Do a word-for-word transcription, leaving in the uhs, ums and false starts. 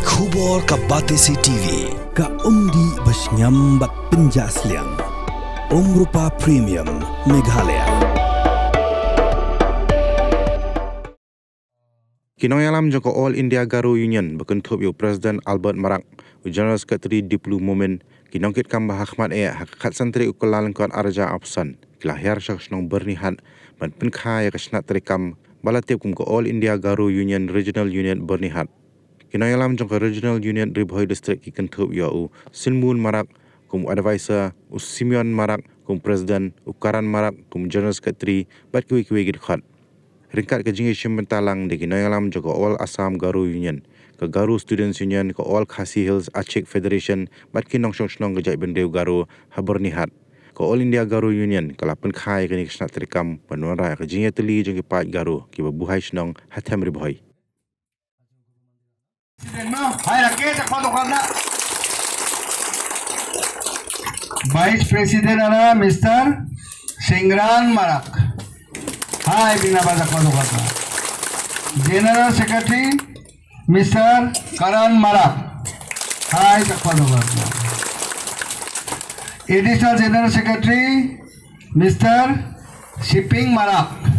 Khubor ka Batesi T V, ka umdih ba shngiam bad pynjah sliang. Umrupa Premium, Meghalaya. Ki nongïalam jong ka All India Garo Union ba kynthup ïa u President Albert Marak, u General Secretary Diplu Momin, ki nongkitkam ba ha khmat eh ha ka khatsan tarik u Kyllalyngkot arhajar arphew san, ki la hiar sha ka shnong Byrnihat ban pynkha ïa ka shnat treikam ba la tip kum ka All India Garo Union Regional Unit Byrnihat. Ki nongïalam jong ka Regional Unit Ri Bhoi District ki kynthup ïa u Sinmun Marak kum u advisor, u Simeon Marak kum president, u Karan Marak kum general secretary bad kiwei kiwei ki dkhot. Ryngkat ka jingïashim bynta lang da ki nongïalam jong ka All Assam Garo Union, ka Garo Students Union, ka All Khasi Hills Achik Federation bad ki nongshong shnong ka jaitbynriew Garo ha Byrnihat, ka All India Garo Union ka la pynkha ïa kane ka shnat treikam ban wanrah ïa ka jingïatylli jong ki paid Garo kiba buhai shnong ha Them Ri Bhoi. Hai, rakhe jakpa dokarna. Vice President ara Mister Singran Marak. Hai, bina ba jakpa dokarna. General Secretary Mister Karan Marak. Hai, jakpa dokarna. Additional General Secretary Mister Siping Marak.